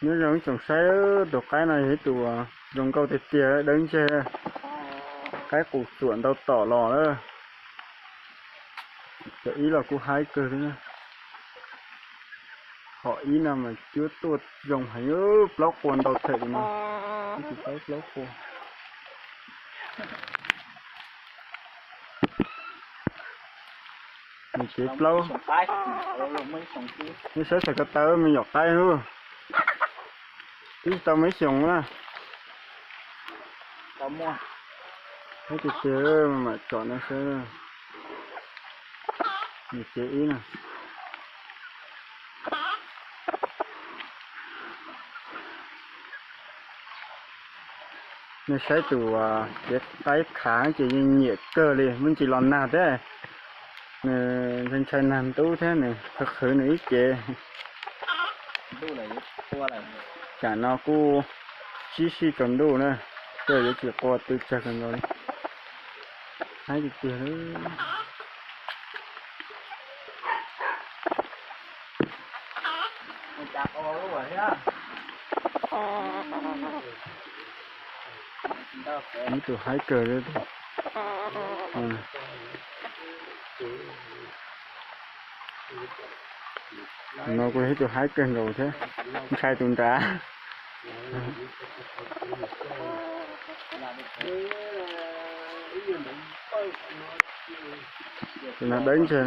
Nyob zoo ib tsoom saib, tus qaib no yog ib tus zoo nkauj tiag tiag, dawb ntseg, qaib qus xuam ntau tom los lawm. Cov ib los kuj haib kawg li na. Hom ib no mas cuab tuaj zoo heev, plaub qua ntau them li no. Ib tus qaib plaub qua. Nws cev plaub. Neb saib xaws ko taw me nyuam qaib lub. Twb tsis tau muaj ib xyoos na. Haib tiag tiag, mam tsom nej saib. Nws cev ib na. Nej saib tus cev qaib khav ces yeej nyiam kawg li, muaj ntsis los nag thiab. Nws ntshai ntshai nag ntub thiab, nws qhwv qhwv nws ib ce. Tsam no kuj sib sij tsaus ntuj na, tej yuav tsis qua tw tsawg kawg nkaus li. Haib tiag tiag li. Ib tug haib kawg li. No kuj yog ib tug haib kawg nkaus thiab, ntshai tus nrad. Tus no dawb ntseg.